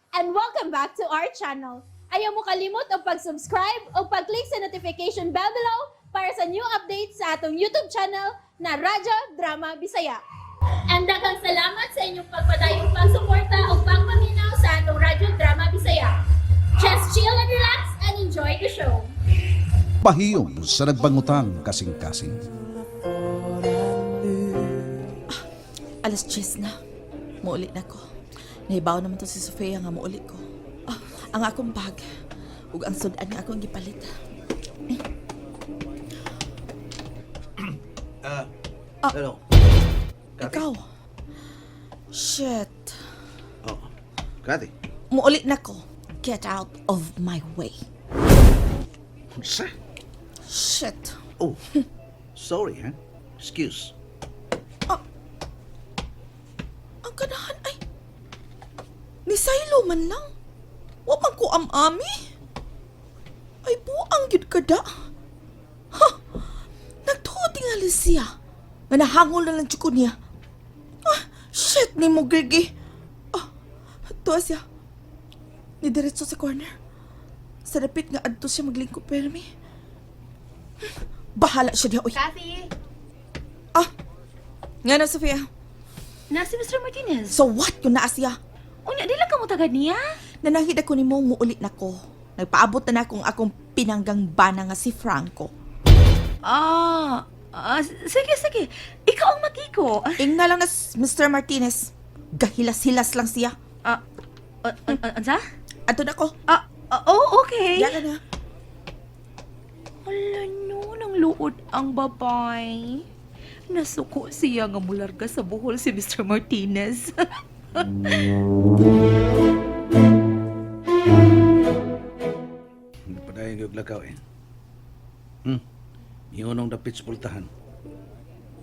And welcome back to our channel. Ayaw mo kalimot og pag-subscribe o pag-click sa notification bell below para sa new updates sa atong YouTube channel na Radyo Drama Bisaya. And daghang salamat sa inyong pagpadayong pagsuporta o pagpaminaw sa atong Radyo Drama Bisaya. Just chill and relax and enjoy the show. Pahiyom sa nagbangutang kasing-kasing. Alas 10 na. Muuli na ko. Nahibaw naman to si Sofia nga muuli ko. Ah, ang akong bag. Ug ang sudan nga akong gipalit. Ah, Ah. hello. Kathy? Ikaw. Shit. Oh, Kathy. Muuli na ko. Get out of my way. Unsa? Shit. Oh, sorry, huh? Excuse. Ang ganahan ay... Ni Silo man lang. Wa man ko am-ami. Ay buang gyud ka da. Ha! Nagtuo tingali siya. Nga nahangol na lang jud ko niya. Ah, shit ni mo, Grigi. Ah, tuwa siya. Ni diretso sa corner. Sa dapit nga adto siya maglingkod permi. Bahala siya diha, oy. Kathy! Ah, nga na, Sofia. Na si Mr. Martinez. So what kung naa siya? Unya, di lang ka mo tagad niya? Nanahid ako ni mo, muulit na ko. Nagpaabot na na akong akong pinanggang bana nga si Franco. Ah, ah, sige, sige. Ikaw ang magiko. Ingna lang na Mr. Martinez. Gahilas-hilas lang siya. Ah, ansa? Ato na ko. Ah, ah, oh, okay. Yala na. Hala no, nang luod ang babay. Nasuko siya nga mularga sa buhol si Mr. Martinez. Padayon yung lakaw eh. Yun ang dapit sa pultahan.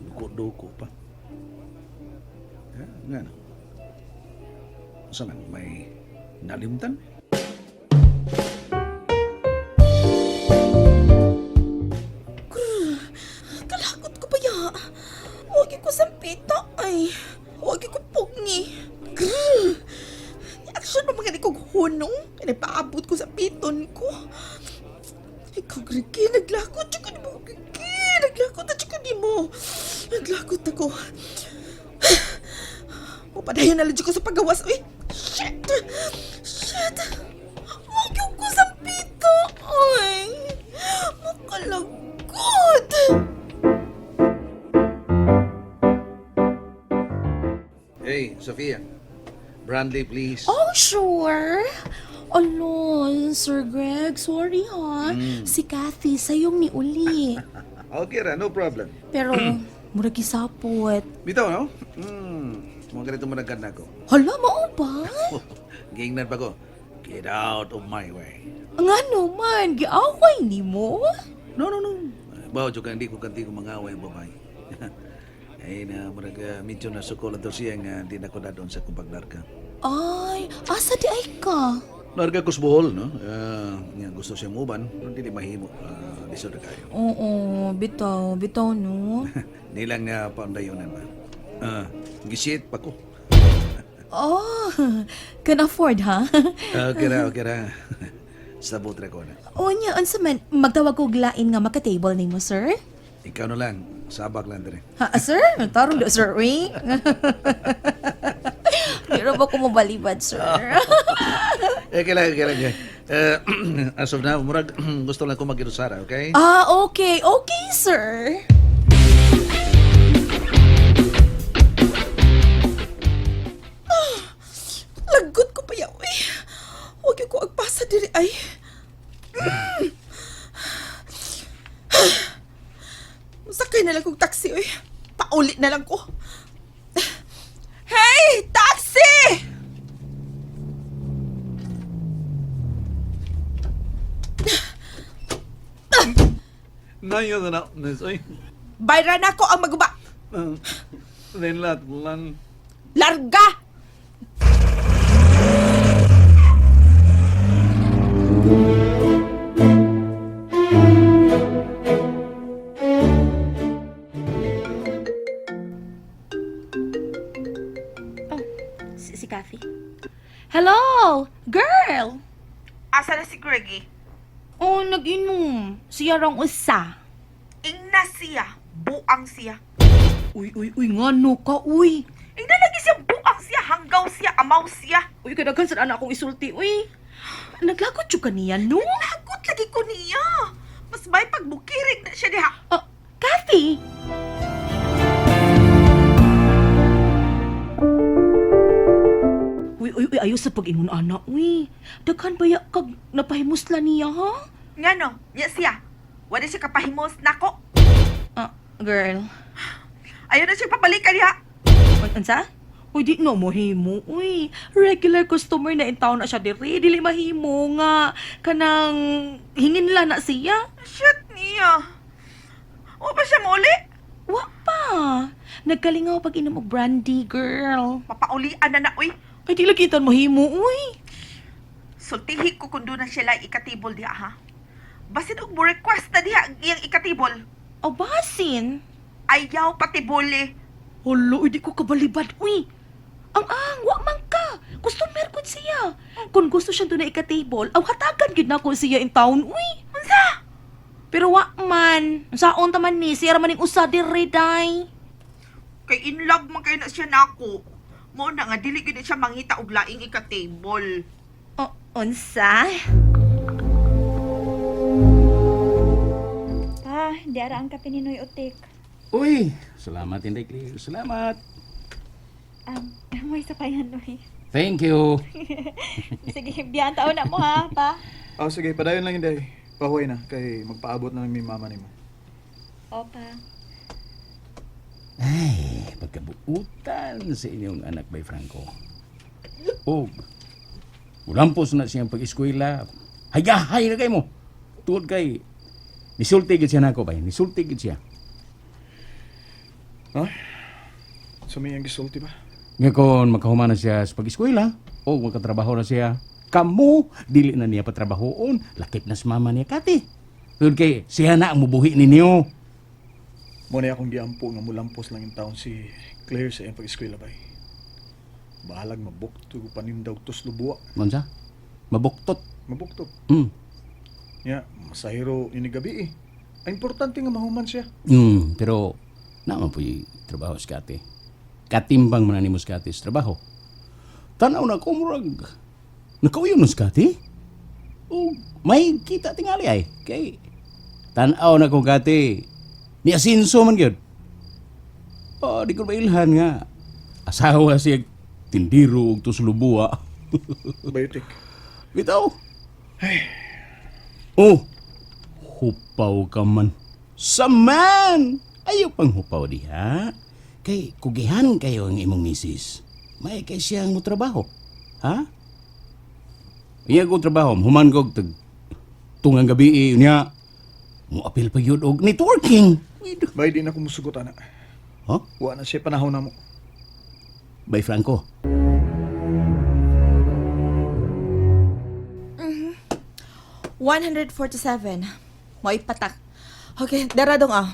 Duko-duko pa. Eh, nga no. Unsa man, may nalimtan? Kalakot ko pa ya. Huwag ko sampita ay. Huwag ko pugni. Grr. Action pa mga kong hunong. Kaya nagpaabot ko sa piton ko. Ikaw, Grigi, naglakot ko ni mo. Grigi, naglakot ko ni mo. Naglakot ako. Mapadayon na lang ko sa paggawas. Uy, shit! Shit! Huwag ko sampita. Ay, makalagot. Hey, Sophia. Brandy, please. Oh, sure. Alo, Sir Greg, sorry ha. Si Kathy, sayong ni uli. Okay ra, no problem. Pero, murag gisapot. Bitaw, no? Mga ganito mo na ko. Hala, mao ba? Giingnan pa ko. Get out of my way. Nga naman, giaway ni mo? No, no, no. Bawo, juga hindi ko kanti ko mangaway ang babae. Ay na, murag medyo nasuko lang to siya nga di na ko na doon sa kong paglarga. Ay, asa di ay ka? Larga ko sa Bohol, no? Nga gusto siya muban, pero dili mahimo. Lisod na kayo. Oo, bitaw, bitaw no. Di lang nga paundayonan ba. Gisit pa ko. Oh, can afford ha? Okay ra, okay ra. Sa butra ko na. Unya, unsa man, magtawag og lain nga maka-table nimo, sir? Ikaw na lang, sabak lang dire. Ha, sir? Tarong do, sir, uy. Di ra ba ko mobalibad, sir? Eh, kailangan, kailangan. As of now, murag gusto lang ko mag-irusara, okay? Ah, okay. Okay, sir. Lagot ko pa yaw eh. Huwag ko agpasa diri ay. Masakay na lang kong taxi oy. Paulit na lang ko. Hey, taxi! Nayo na na, oy. Bayra na ako ang maguba. Relax lang. Larga! Oh, si Kathy. Hello, girl. Asa na si Greggy? Oh, nag-inom. Siya rang usa. Ingna siya, buang siya. Uy, uy, uy, ngano ka, uy. Ingna lagi siya buang siya, hanggaw siya, amaw siya. Uy, kadaghan sa anak akong isulti, uy. Naglagot jud ka niya, no? Lagot lagi ko niya. Mas may pagbukirig na siya diha. Oh, Kathy! Uy, uy, uy, ayaw sa pag-ingon, anak, uy. Daghan ba ya kag napahimusla niya, ha? Ngano, niya siya. Wala siya kapahimos nako. Ah, girl. Ayaw na siya pabalikan diha. Unsa? Uy, di no mo himo, uy. Regular customer na in town na siya diri. Dili mahimo nga. Kanang hingin lang na siya. Shit niya. O pa siya mauli? Wa pa. Nagkalingaw pag inom og brandy, girl. Mapaulian na na, uy. Ay, di lagi tan mahimo, uy. Sultihi ko kung doon na siya lang ikatibol diha, ha? Basin og mo request na diha ang iyang ikatibol. O basin. Ayaw patiboli. Hala, uy, di ko kabalibad, uy. Ang, wa man ka. Customer ko siya. Kung gusto siya doon na ika-table, aw hatagan gid na ko siya in town, uy. Unsa? Pero wa man. Saon ta man ni, siya ra man ning usa diri day. Kay in love man kayo na siya nako. Mo na nga dili gyud na siya mangita og laing ikatable. O, unsa? Pa, di ara ang kape ni Noy Utik. Uy, salamat Inday Claire. Salamat. May sakayan, Noy. Thank you. Sige, biyaan taon na mo ha, pa. Oh, sige, padayon lang Inday. Pahuway na, kay magpaabot na lang mi mama nimo. Opa. Ay, pagkabuutan sa inyong anak bay Franco. Og, ulampos na siyang pag-eskwela. Hayahay na kay mo. Tuod kay, nisulti gid siya nako bay, nisulti gid siya. Ha? Sa may ang gisulti ba? Nga kon makahuman na siya sa pag-eskwela, o makatrabaho na siya, kamo, dili na niya patrabahoon, lakip na sa mama niya kati. Tuod kay, siya na ang mubuhi ninyo. Mo na akong giampo nga mulampos lang in taon si Claire sa iyang pag-eskwela bay. Bahalag mabukto panindaw tuslo buwa. Monsa? Mabuktot. Mabukto. Ya, masahiro ini gabi eh. Ang importante nga mahuman siya. Pero, naman po yung trabaho sa kati. Katimbang man ni mo sa kati sa trabaho. Tanaw na ko, murag. Nakauyon mo sa kati. O, may kita tingali ay. Kay, tanaw na ko kati. Ni asinso man gyud. Oh, di ko mailhan nga. Asawa siya tindiro og tuslubua. Biotic. Bitaw. Oh, hupaw ka man. Saman! Ayaw pang hupaw diha. Kay kugihan kayo ang imong misis. May kay siyang mo trabaho. Ha? Iya ko trabaho, human kog tag tungang gabi eh, niya. Mo apil pa yun og networking. Bay, di na ko musugot ana. Ha? Wa na siya panahon na mo. Bay Franco. 147. Mo'y patak. Okay, dara dong ah.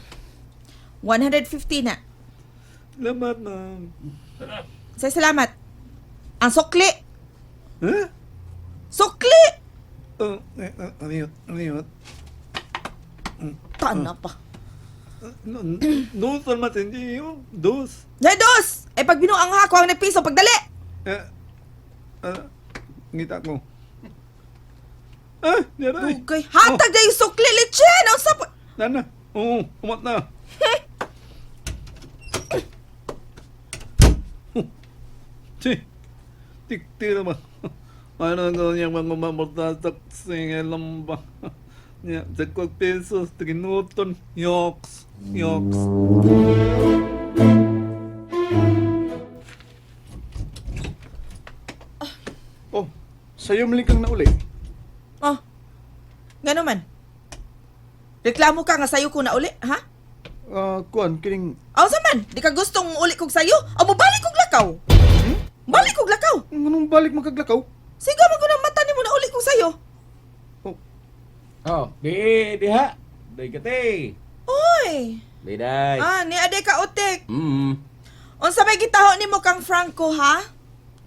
150 na. Salamat, ma'am. Say salamat. Ang sukli. Huh? Sukli! Oh, eh, ano yun? Ano yun? Tana pa. No, dos, salamat, hindi yun. Dos. Nay, dos! Eh, pag binuang ha, kuha na piso, pagdali! Eh, ah, ngita ko. Ah, diyan Okay, hatag na yung sukli, litsin! Ang sapo... Nana, oo, umat na. Chi, tik-tik naman. Ano ko niya mga mamutatak lamba. Niya, 100 pesos, tiginuton, yoks, yoks. Oh, sa'yo maling kang nauli. Oh, gano'n man. Reklamo ka nga sayo ko na uli, ha? Ah, kuan, kining Aw, sa man, di ka gustong uli kog sayo? Aw, mabalik kog lakaw. Hmm? Balik kog lakaw. Anong balik magkaglakaw? Sige, man ko na mata ni mo na uli kog sayo. Oh, di diha. Di kati. Oy! Biday. Ah, ni ade ka utik. Mm. Unsa may gitaho nimo kang Franco, ha?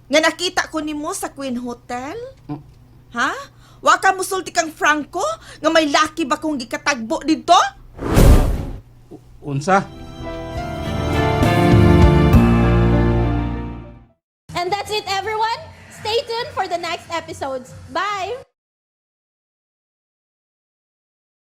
Nga nakita ko nimo sa Queen Hotel? Ha? Wa ka musulti kang Franco nga may laki ba kong gikatagbo didto? Unsa? And that's it, everyone. Stay tuned for the next episodes. Bye!